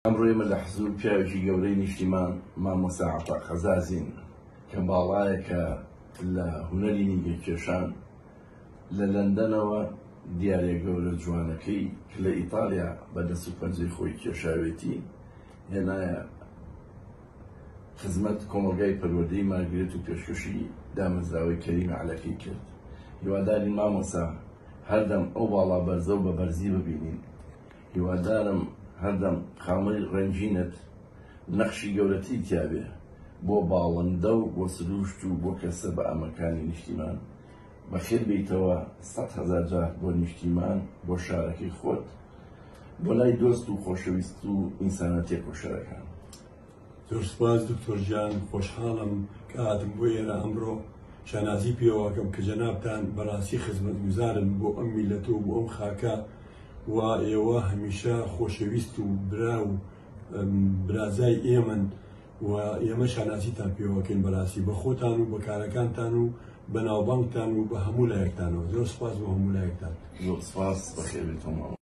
ئەمڕۆ ئێمە لە حزوور پیاوێکی گەورەی نیشتیمان مامۆستا عەتا قەزازین کە باڵایەکە لە هونەری نیگەکێشان لە لەندەنەوە دیارە گەورە جوانەکەی کە لە ئیتالیا بە دەست و پەنجەی خۆی کێشاوێتی هێنایە خزمەت کۆمەڵگای پەروەردەی مارگرێت و پێشکەشی دامەزراوەی کەریم عەلەکەی کرد. هیوادارین مامۆستا هەردەم ئەو باڵا بەرزە و بە بەرزی ببینین. هیوادارم هەردەم خامەی ڕەنگینت نەخشی گەورەتری تیابێ بۆ باڵندە و بۆ سروشت و بۆ کەسە بە ئەمەکانی نیشتیمان. بەخێر بێیتەوە 100,000 جار بۆ نیشتیمان، بۆ شارەکەی خۆت، بۆ لای دۆست و خۆشەویست و ئینسانە تێکۆشەرەکان. زۆر سپاس دکتۆر گیان، خۆشحاڵم کە هاتم بۆ ئێرە ئەمڕۆ، شانازی پێوەکەم کە جەنابتان بەڕاستی خزمەتگوزارن بۆ ئەم میلەتە و بۆ ئەم خاکە و ئێوە هەمیشە خۆشەویست و برا و برازای ئێمەن و ئێمە شانازیتان پێوەکەین بەڕاستی بە خۆتان و بە کارەکانتان و بە ناوبانگتان و بە هەموو لایەکتانەوە. زۆر سپاس بۆ هەموو لایەکتان. زۆر سپاس، بەخێربێیتەوە ماڵەوە.